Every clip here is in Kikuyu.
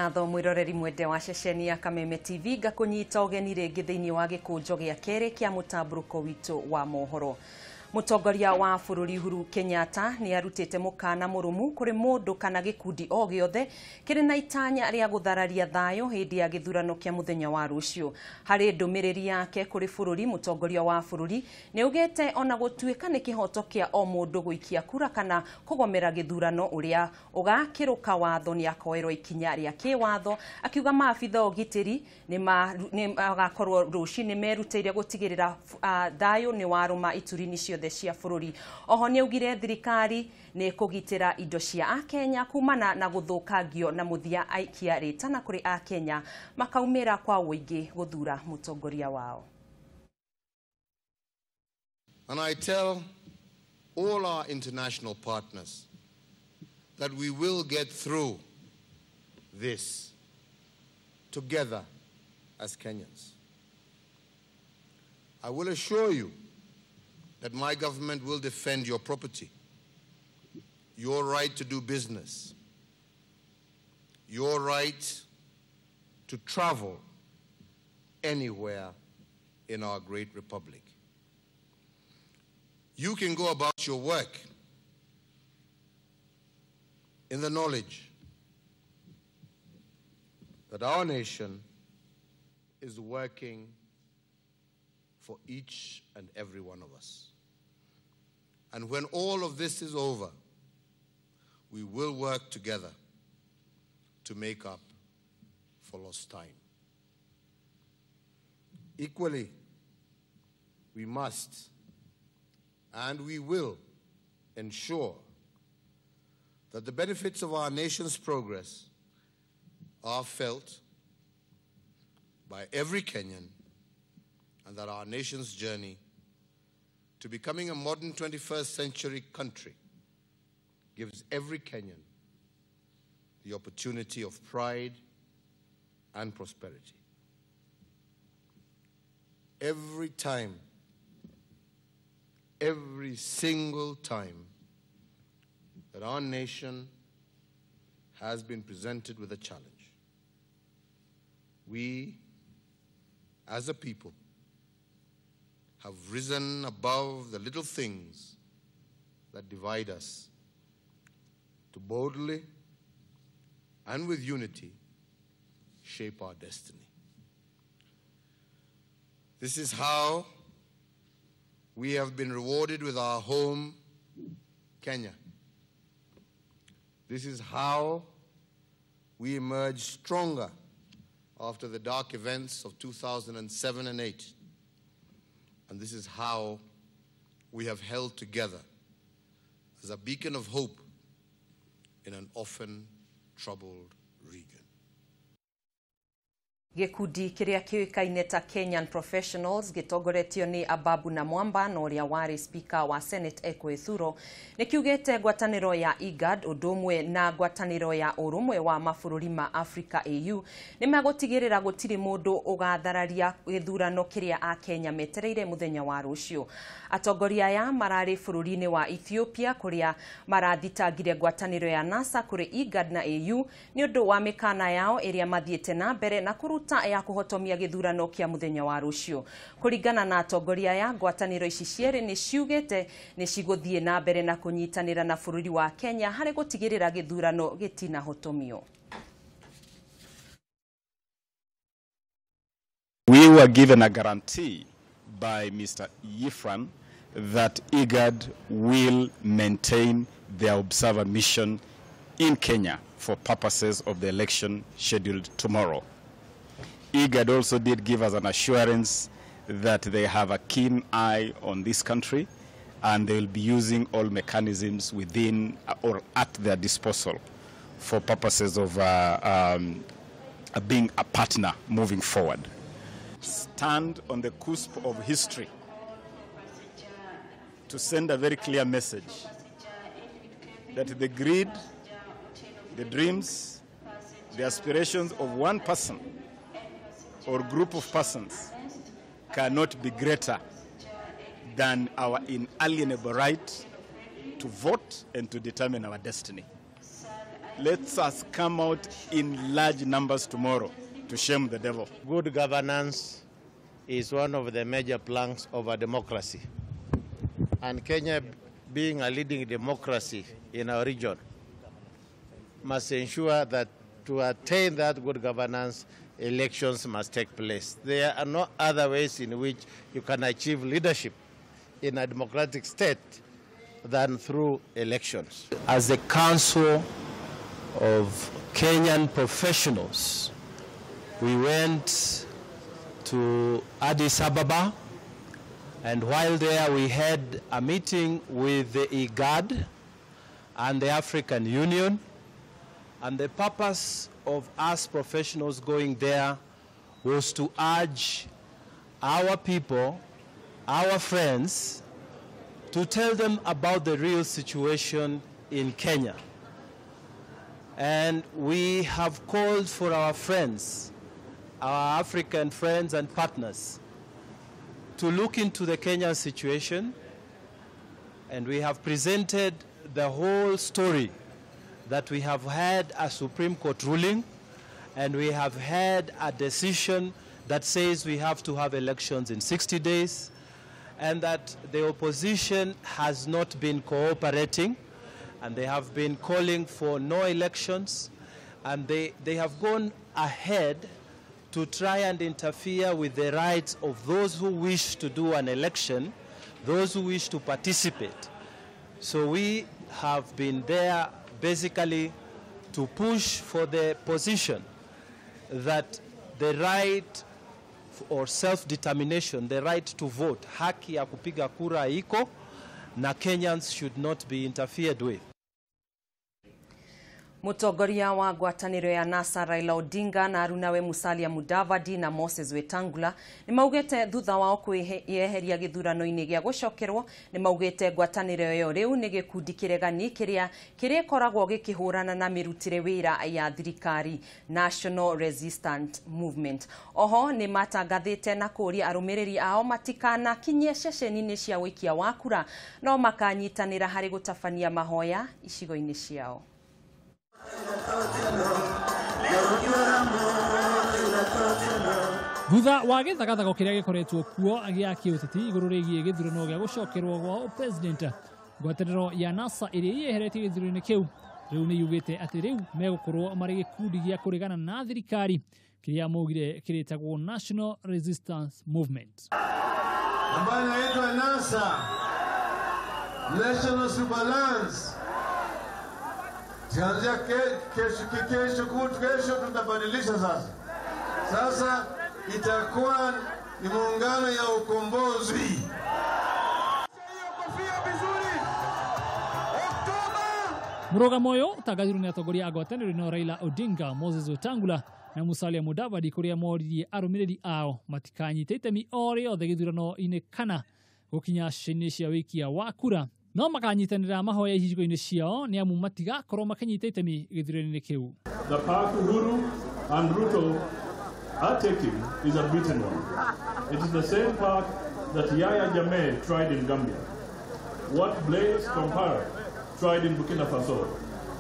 Ngatho mwiroreri mwende wa ceceni ya Kameme TV ngakunyita ũgeni rĩngĩ thĩinĩ wa gĩkũnjo gĩa kerĩ kĩa mũtambũrũko witũ wa mohoro. Mũtongoria wa bũrũri Uhuru Kenyatta nĩ arutĩte mũkana mũrũmu kũrĩ mũndũ kana gĩkundi o gĩothe kĩrĩ na itanya rĩa gũthararia thayũ hĩndĩ ya gĩthurano kĩa mũthenya wa rũciũ. Harĩ ndũmĩrĩri yake kũrĩ bũrũri, mũtongoria wa bũrũri nĩ augĩte ona gũtuĩka nĩ kĩhoto kĩa o mũndũ gũikia kura kana kũgomera gĩthurano, ũrĩa ũgakĩrũka watho nĩ akoerwo ikinya rĩa kĩwatho, akiuga maabitha ũgitĩri nĩ magakorwo rũciũ nĩ merutĩire gũtigĩrĩra thayũ nĩ warũma ituri-inĩ ciothe cia bũrũri. Oho nĩ augire thirikari nĩ kũgitĩra indo cia akenya kumana na gũthũkangio na mũthia aikia rĩtana kũrĩ akenya makaumĩra kwa ũingĩ gũthura mũtongoria wao. And I tell all our international partners that we will get through this together as Kenyans. I will assure you that my government will defend your property, your right to do business, your right to travel anywhere in our great republic. You can go about your work in the knowledge that our nation is working for each and every one of us. And when all of this is over, we will work together to make up for lost time. Equally, we must and we will ensure that the benefits of our nation's progress are felt by every Kenyan, and that our nation's journey to becoming a modern 21st century country gives every Kenyan the opportunity of pride and prosperity. Every time, every single time that our nation has been presented with a challenge, we, as a people, have risen above the little things that divide us to boldly and with unity shape our destiny. This is how we have been rewarded with our home, Kenya. This is how we emerged stronger after the dark events of 2007 and 8. And this is how we have held together as a beacon of hope in an often troubled region. Gĩkundi kĩrĩa kĩũĩkaine ta Kenyan Professionals gĩtongoretio nĩ Ababu na Mwamba na ũrĩa warĩ speaker wa Senate Ekwe Thuro nĩ kiugĩte ngwatanĩro ya IGAD ũndũ ũmwe na ngwatanĩro ya ũrũmwe wa mabũrũri ma Africa AU nĩ megũtigĩrĩra gũtirĩ mũndũ ũgathararia gĩthurano kĩrĩa akenya metereire mũthenya wa rũciũ. Atongoria aya mararĩ bũrũri-inĩ wa Ethiopia kũrĩa marathitangire ngwatanĩro ya NASA kũrĩ IGAD na AU nĩ ũndũ wa mĩkana yao ĩrĩa mathiĩte na mbere na kũruta ya kũhotomia gĩthurano kĩa mũthenya wa rũciũ. Kũringana na atongoria aya, ngwatanĩro ici cierĩ nĩ ciugĩte nĩ cigũthiĩ na mbere na kũnyitanĩra na bũrũri wa Kenya harĩ gũtigĩrĩra gĩthurano gĩtinahotomio. We were given a guarantee by Mr. Yifran that IGAD will maintain their observer mission in Kenya for purposes of the election scheduled tomorrow. IGAD also did give us an assurance that they have a keen eye on this country and they will be using all mechanisms within or at their disposal for purposes of being a partner moving forward. Stand on the cusp of history to send a very clear message that the greed, the dreams, the aspirations of one person or group of persons cannot be greater than our inalienable right to vote and to determine our destiny. Let us come out in large numbers tomorrow to shame the devil. Good governance is one of the major planks of a democracy. And Kenya, being a leading democracy in our region, must ensure that to attain that good governance, elections must take place. There are no other ways in which you can achieve leadership in a democratic state than through elections. As a council of Kenyan professionals, we went to Addis Ababa, and while there we had a meeting with the IGAD and the African Union, and the purpose of us professionals going there was to urge our people, our friends, to tell them about the real situation in Kenya. And we have called for our friends, our African friends and partners, to look into the Kenyan situation, and we have presented the whole story that we have had a Supreme Court ruling and we have had a decision that says we have to have elections in 60 days, and that the opposition has not been cooperating, and they have been calling for no elections, and they have gone ahead to try and interfere with the rights of those who wish to do an election, those who wish to participate. So we have been there basically to push for the position that the right or self-determination, the right to vote, haki ya kupiga kura iko, na Kenyans should not be interfered with. Mutongoria wa ngwatanĩro ya NASA Raila Odinga na arunawe Musalia Mudavadi na Moses Wetangula nĩ maugĩte thutha wao kwĩyeheria gĩthurano-inĩ gĩa gũcokerwo nĩ maugĩte ngwatanĩro ĩyo rĩu nĩ gĩkundi kĩregani kĩrĩa kĩrĩkoragwo gĩkĩhũrana na mĩrutĩre wĩra ya thirikari National Resistance Movement. Oho nĩ matangathĩte na kũũria arũmĩrĩri ao matikanakinyie ceceni-inĩ cia ũikia wa kura no makanyitanĩra harĩ gũtabania mahoya icigo-inĩ ciao. Thutha wa gĩthagathago kĩrĩa gĩkoretwo kuo gĩa kĩũteti igũrũ rĩgiĩ gĩthurano gĩa gũcokerwo gwa president, ngwatanĩro ya NASA ĩrĩa ĩyeheretie gĩthurano-inĩ kĩu rĩu nĩ yugĩte atĩ rĩu megũkorwo marĩ gĩkundi gĩa kũregana na thirikari kĩrĩa maugire kĩrĩtagwo National Resistance Movement ambayo inaitwa NASA, National Surveillance. Tuanzia kesho tutabadilisha sasa. Sasa itakuwa ni muungano ya ukombozi. Mũrũgamo ũyũ ũtangathirwo nĩ atongoria a ngwatanĩro ĩno Raila Odinga, Moses Wetangula na Musalia Mudavadi kũrĩa moririe arũmĩrĩri ao matikanyite itemi o rĩothe gĩthurano-inĩ kana gũkinya ceceni cia wĩikia wa kura, no makanyitanĩra mahoya icigo-inĩ ciao nĩ amu matigakorwo makĩnyita itemi gĩthurano-inĩ kĩu. The path Uhuru and Ruto are taking is a beaten one. It is the same path that Yahya Jammeh tried in Gambia, what Blaise Compaoré tried in Burkina Faso,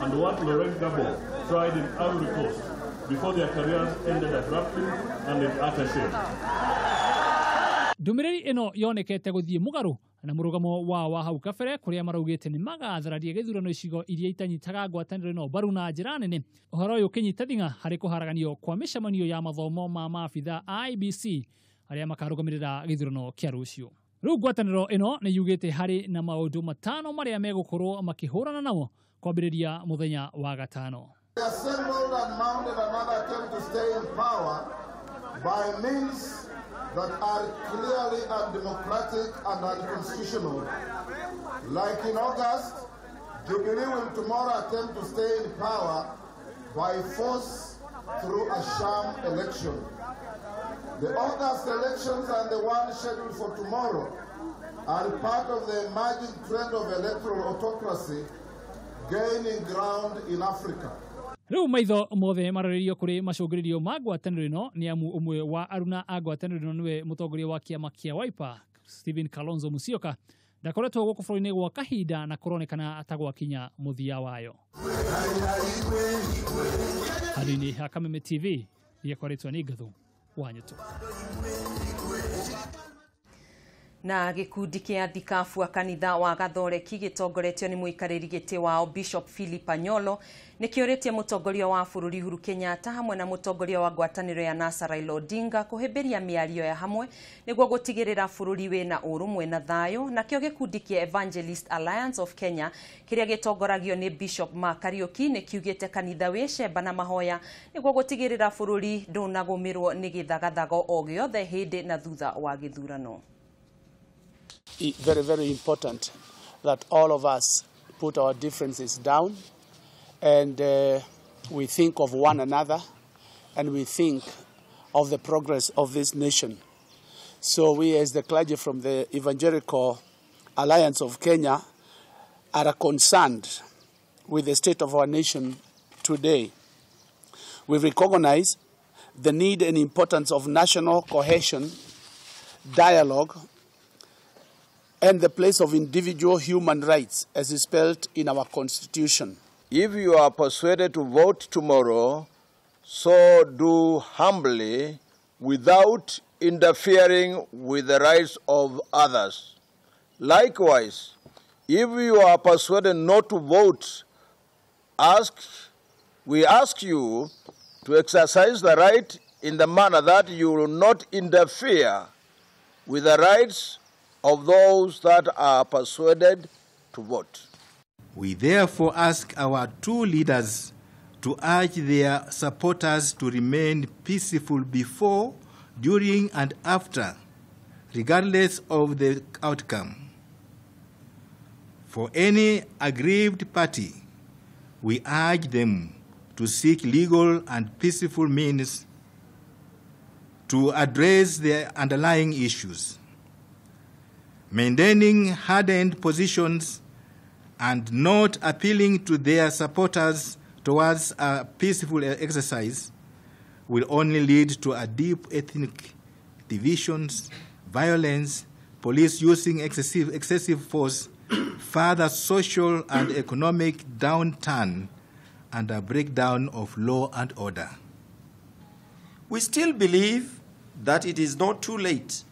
and what Laurent Gbagbo tried in Ivory Coast before their careers ended abruptly and in utter shame. Ndũmĩrĩri ĩno yonekete gũthiĩ mũgarũ na mũrũgamo wao wa hau kabere kũrĩa maraugĩte nĩ magathararia gĩthurano icigo iria itanyitaga ngwatanĩro ĩno mbaru na njĩra nene. Ũhoro ũyũ ũkĩnyita thing'a harĩ kũharaganio kwa mĩcemanio ya mathomo ma maabitha IEBC arĩa makarũgamĩrĩra gĩthurano kĩa rũciũ. Rĩu ngwatanĩro ĩno nĩ yugĩte harĩ na maũndũ matano marĩa megũkorwo makĩhũrana namo kwambĩrĩria mũthenya wa gatano. They assembled and mounted another attempt to stay in power by means that are clearly undemocratic and unconstitutional. Like in August, Jubilee will tomorrow attempt to stay in power by force through a sham election. The August elections and the one scheduled for tomorrow are part of the emerging trend of electoral autocracy gaining ground in Africa. Rĩu maitho mothe marorerio kũrĩ macũngĩrĩrio ma ngwatanĩro ĩno nĩ amu ũmwe wa aruna a ngwatanĩro ĩno nĩwe mũtongoria wa kĩama kĩa Wiper Stephen Kalonzo Musyoka Ndakoretwo gũkũ bũrũri-inĩ gwa kahinda na kũronekana ta gwakinya mũthia wayo. Handũ-inĩ ha Kameme TV gĩakoretwo nĩ Ngathu wa Nyũtũ. Na gĩkundi kĩa thikabu a kanitha wa Gathoreki gĩtongoretio nĩ mũikarĩri gĩtĩ wao Bishop Philip Anyolo nĩ kĩũrĩtie mũtongoria wa bũrũri Uhuru Kenyatta hamwe na mũtongoria wa ngwatanĩro ya NASA Raila Odinga kũhĩmbĩria mĩario ya hamwe nĩguo gũtigĩrĩra bũrũri wĩna ũrũmwe na thayũ. Nakĩo gĩkundi kĩa Evangelist Alliance of Kenya kĩrĩa gĩtongoragio nĩ Bishop Mark Kariuki nĩ kiugĩte kanitha wĩ cemba na mahoya nĩguo gũtigĩrĩra bũrũri ndũnagũmĩrwo nĩ gĩthagathago o gĩothe hĩndĩ na thutha wa gĩthurano. Very, very important that all of us put our differences down and we think of one another and we think of the progress of this nation. So we as the clergy from the Evangelical Alliance of Kenya are concerned with the state of our nation today. We recognize the need and importance of national cohesion, dialogue, and the place of individual human rights as is spelled in our Constitution. If you are persuaded to vote tomorrow, so do humbly without interfering with the rights of others. Likewise, if you are persuaded not to vote, we ask you to exercise the right in the manner that you will not interfere with the rights of those that are persuaded to vote. We therefore ask our two leaders to urge their supporters to remain peaceful before, during, and after, regardless of the outcome. For any aggrieved party, we urge them to seek legal and peaceful means to address their underlying issues. Maintaining hardened positions and not appealing to their supporters towards a peaceful exercise will only lead to a deep ethnic divisions, violence, police using excessive force, further social and economic downturn, and a breakdown of law and order. We still believe that it is not too late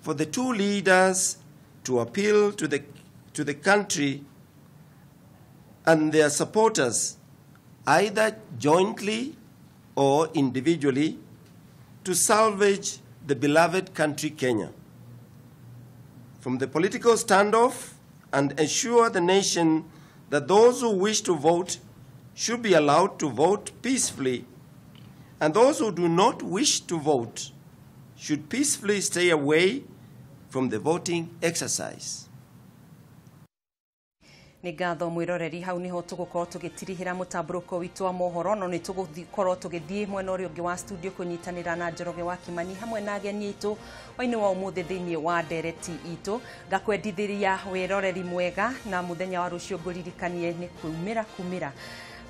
for the two leaders to appeal to the country and their supporters, either jointly or individually, to salvage the beloved country Kenya from the political standoff and assure the nation that those who wish to vote should be allowed to vote peacefully, and those who do not wish to vote should peacefully stay away from the voting exercise. Nĩ ngatho mwĩroreri, hau niho tũgũkorwo tũgĩtirihĩra mũtambũrũko witũ wa mohoro, no nĩ tũgũkorwo tũgĩthiĩ mwena ũrĩa ũngĩ wa studio kũnyitanĩra na Njoroge wa Kimani hamwe na ageni aitũ hwainĩ wa ũmũthĩ thĩinĩ wa ndereti itũ. Ngakwendithĩria wĩroreri mwega na mũthenya wa rũciũ ngũririkanie nĩ kumĩra kumĩra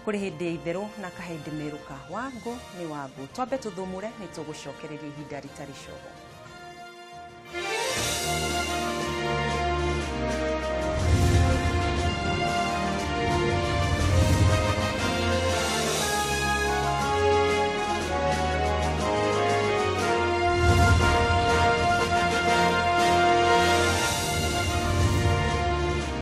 kũrĩ hĩndĩ itherũ na kahĩndĩ merũka. Wangũ nĩ wangũ, twambe tũthũmũre, nĩ tũgũcokereria ihinda rĩtarĩ cogo.